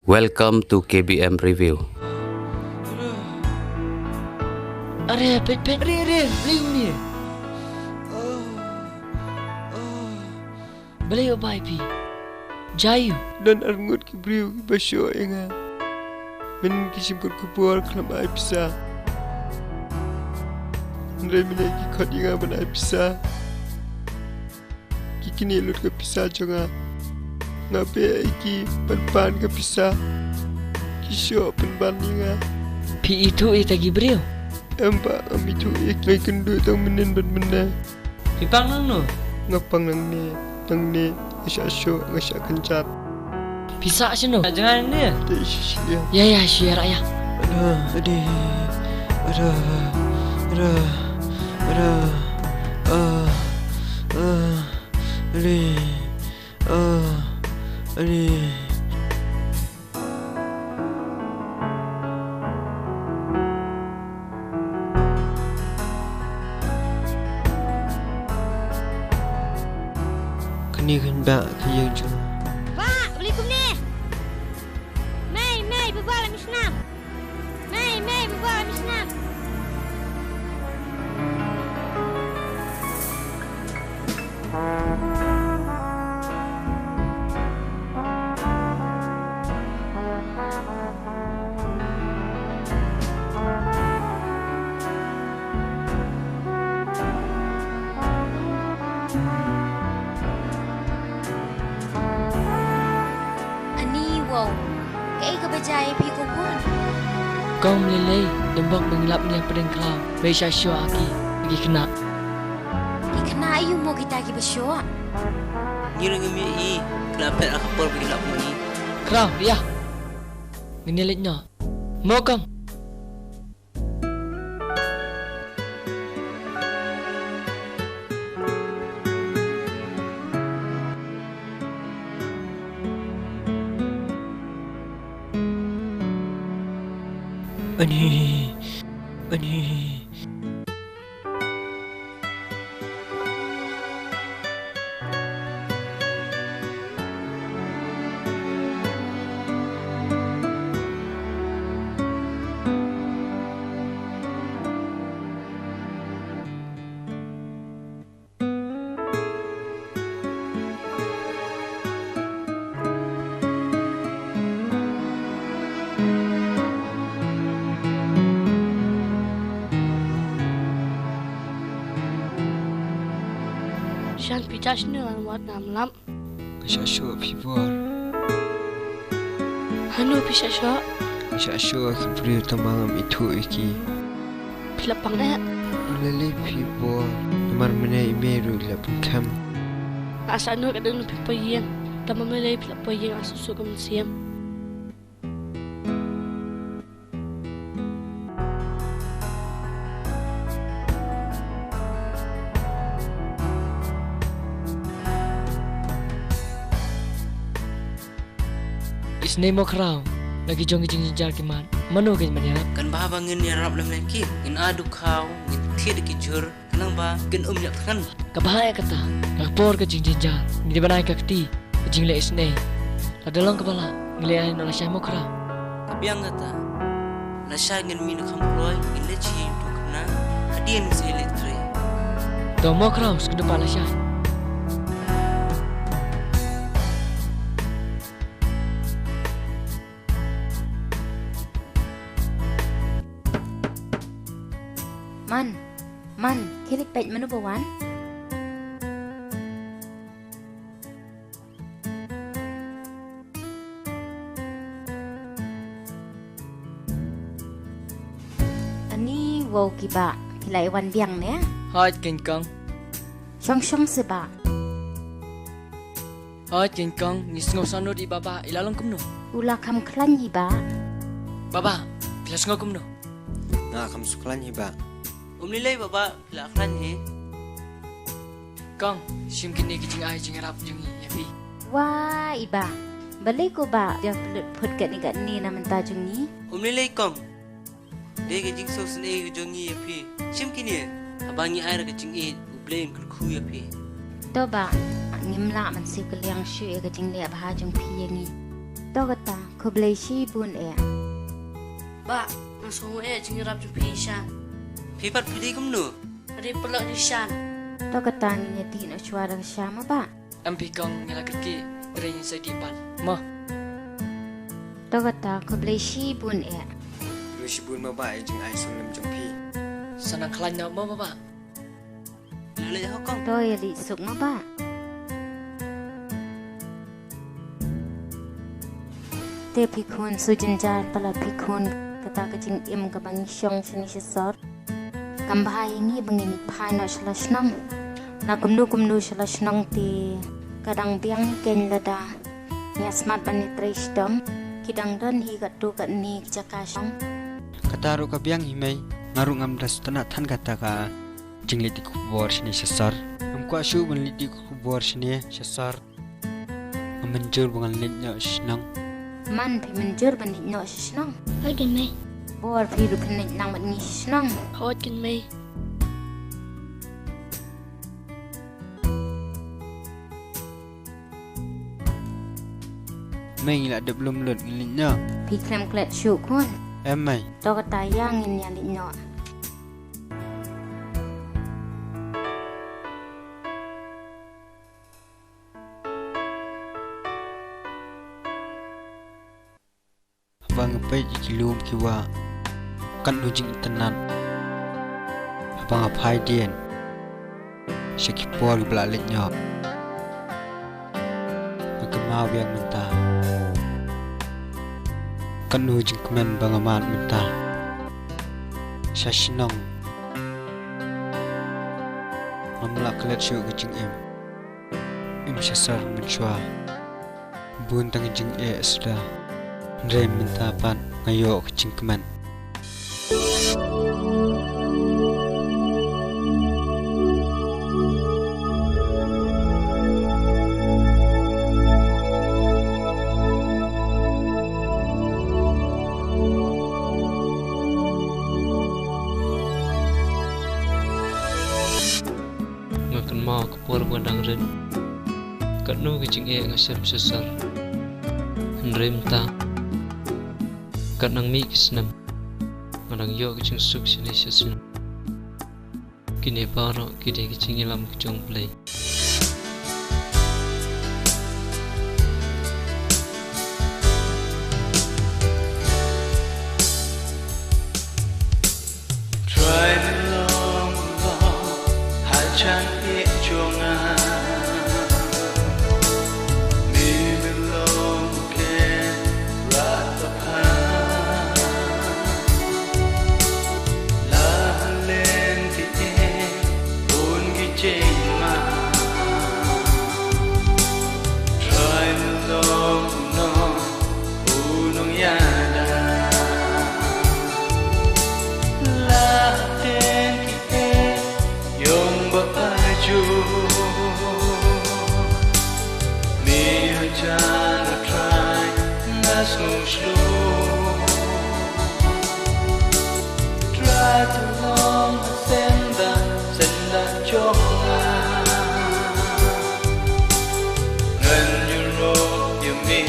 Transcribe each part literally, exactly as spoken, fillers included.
Welcome to K B M Review. Are, peit, peit. Are, are, ring ni. Balei u bai phi? Jai u. Don arngut ki briew kiba shoh ïa nga. Mynhynnin ki shim kot khubor khlem ai pisa. Hynrei mynne ki khot ïa nga ban ai pisa. Ki knieh lut ka pisa jong nga. Nga beh ïa ki ban pan ka pisa. Ki shoh pynban ïa nga. Phi ithuh ïa kita ki briew? Em bah, ngam ithuh ïa ki. Nga ïakynduh tang mynhynnin bad mynne. Phi pang nangno? Nga pang nangne, nangne, nga shah shoh, nga shah kynjat. Phi sah shano? Jngai nangne. Te shisha. Ïa, ïa, shu ïa rah ïa. Aduh, aduh, aduh, aduh, aduh, ah, ah, aduh, ah, aduh. Kane kan ba ka ïa jong. Ba, beli kumne. Mei, mei, ba ba la misnam. Mei, mei, ba ba la misnam. Ani wow. Kaei kaba jia ïa phi ko khun? Kong, lei lei, ym bok ba ngi lap ïa pdeng khlaw. Ba i shah shoh ha ki, ha ki khynnah. Ki khynnah aïu mo kita kiba shoh? Ngi ruh ngim ïohi, ki la phet ha ka por ba ki lap ma ngi. Khraw, ïa. Ngin ïa leit noh. Mo kong. Ani, ani. Shan phi jah shano, wat ngam lap. Nga shah shoh phi bor. Hano phi shah shoh? Nga shah shoh ki briew tang ba ngam ithuh ïa ki. Phi la pang eh? Lei lei phi bor. Namar mynne i mei ruh i la pynkhem. Nga shah noh ka dang phi poi ïing. Tang ba mynne lei phi la poi ïing, nga suk suk ka mynsiem. Isynei mo Khraw, la ki jong ki jingjynjar ki mat. Mano kin ban ïarap? Kan bha ba ngin ïarap lem lem ki. Ngin ai dukhaw, ngin thied ki jhur. Khnang ba kin ym ïap thngan. Ka bha ïa kata, ka por ka jingjynjar, ngi dei ban ai ka kti ka jingleh isynei. Lada long kaba lah, ngi leh noh lashai mo Khraw. Ka biang kata. Lashai ngin mih na kham kloi, ngin leit sha ïing tu khynnah. Hadien ngin sa leit trei. To mo Khraw, sngewbha lashai. Man, man, khie leit peit mano ba wan. Ani wow ki bah, ki la wan biang ne? Hooid keiñ kong. Shong shong seh bah. Hooid keiñ kong, ngi sngew sahnud ïa i Baba, i la long kumno? U la kham khlaiñ hi bah. Baba, phi la sngew kumno? Nga kham sngewkhlaiñ hi bah. Um lei lei Baba, phi la khlaiñ hi. Kong, shim kine ki jingai jingïarap jong ngi ïa phi. Wah i bah, balei ko bah, ïa pynlut phut katne katne na bynta jong ngi? Um lei lei kong. Dei ka jingsngewsynei ka jong ngi ïa phi. Shim kine, haba ngi ai da ka jingïeit, U Blei un kyrkhu ïa phi. To bah, ngim lah ban siew kylliang shuh ïa ka jingleh bha jong phi ïa ngi. To kata. Khublei shibun eh. Bah, nga sngew eh jingïarap jong phi sha. Phi pat phi dei kumno? Dei paralok jong sha. To kata ngin ïa dih noh shuwa da ka sha ma bah. Em phi kong, ngi la kyrkieh, trei ngin sa dih pat. Mo. To kata khublei shibun eh. Khublei shibun ma bah ïa jingai sngewlem jong phi. Sa nang khlaiñ noh mo ma bah. Leh leh ho kong. To ïa leit suk ma bah. Te phi khun, shu jynjar palat phi khun, kata ka jingim kaba ngi shong shane sha sor. Kam bha ïa ngi ba ngin phai noh sha la shnong. La kumno kumno sha la shnong te ka dang biang hi keiñ lada ngi smat ban ïatrei shitom. Ki dang don hi katto katne ki jaka shong. Kata ruh ka biang hi mei, nga ruh ngam da sngewtynnat than kata ka jingleit dih khubor shane sha sor. Ngam kwah shuh ban leit dih khubor shane sha sor. Nga mynjur ba ngan leit noh sha shnong. Man phi mynjur ban leit noh sha shnong? Hooid keiñ mei. Bor phi ruh phin leit lang bad ngi sha shnong. Hooid keiñ mei. Mei, ngi la dep lum lut, ngi leit noh. Phi khlem klet shuh khun. Em mei. To kata ïa ngin ïa leit noh. Haba nga peit ïa ki lum ki wah, katno jingitynnat. Haba nga phai dien sha ki por kiba la leit noh, nga kynmaw biang mynta katno jingkmen ba nga mad mynta. Sha shnong ngam lah klet shuh ka jingim. Im sha sor mynshuwa. Bun tang jingeh suda. Hynrei mynta pat nga ïoh ka jingkmen. Nga kynmaw ka por ba dang rit, katno ka jingeh nga shem sha sor. Hynrei mynta, kat nang mih ki snem, nga dang ïoh ka jingsuk shane sha shnong. Kine baroh ki dei ka jingïalam ka jong U Blei. Trai me long long ha jan ïing jong nga. Me me long ken rat ba pha. La len ti e un ki jing ma. Trai me long long u nongïada. La ten ki e yong ba pa ju. Me ha jan a trai nga sngewshlur. Trai to long senda senda jong nga. Ngan ïaroh ïa me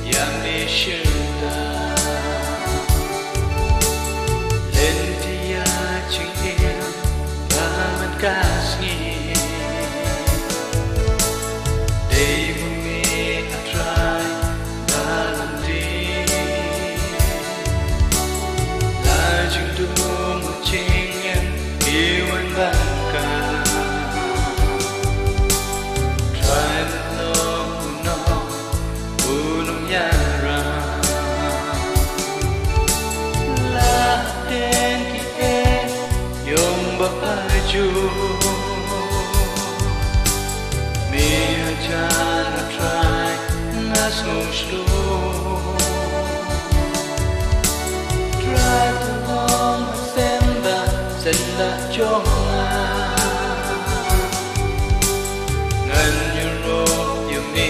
ïa me shisha. Lynti ïa jingim ba man ka sngi. Dei ma me a trai ba lynti. La jingdum jingim i wan ban ka. Trai long u nong u nongïarap. La ten ki e yong ba pa ju. Me ha jan a trai nga sngewshlur. Trai to long senda senda jong nga. Ngan ïaroh ïa me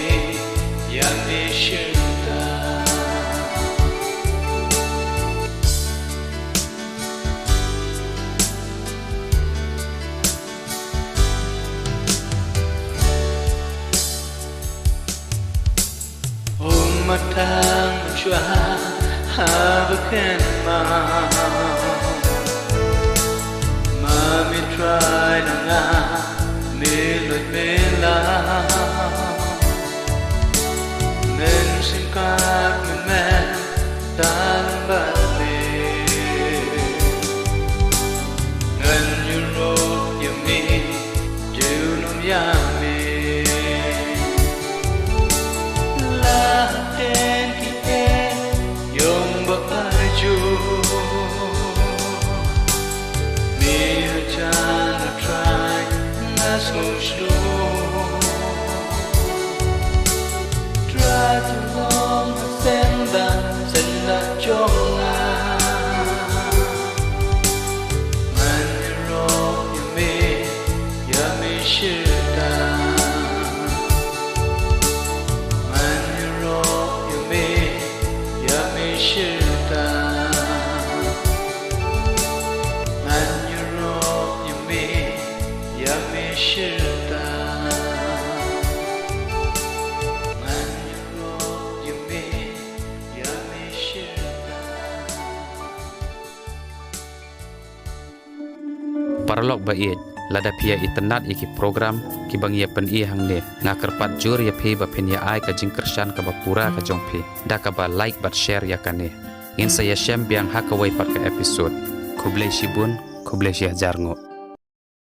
ïa me shisha. Um matang Haba kynmaw ma me trai na nga, me luid me lah. Men sngewkat mynmen tang bad me. Ngan ïaroh ïa me, junom ïa me. La ten ki e yong ba ka ju. Me ha jan a trai na sngewshlur. Trai to long ha senda, senda jong nga. Ngan ïaroh ïa me, ïa me shisha. Ngan ïaroh ïa me, ïa me shisha. Ngan ïaroh ïa me, ïa me shisha. Ngan ïaroh ïa me, ïa me shisha. Paralok ba ïeit, lada phi ïa itynnad ïa ki program kiba ngi ïa pyni hangne, nga kyrpad jur ïa phi ba phin ïa ai ka jingkyrshan kaba pura ka jong phi da kaba like bad share ïa kane. Ngin sa ïashem biang ha kawei pat ka episode. Khublei shibun, khublei shihajar nguh.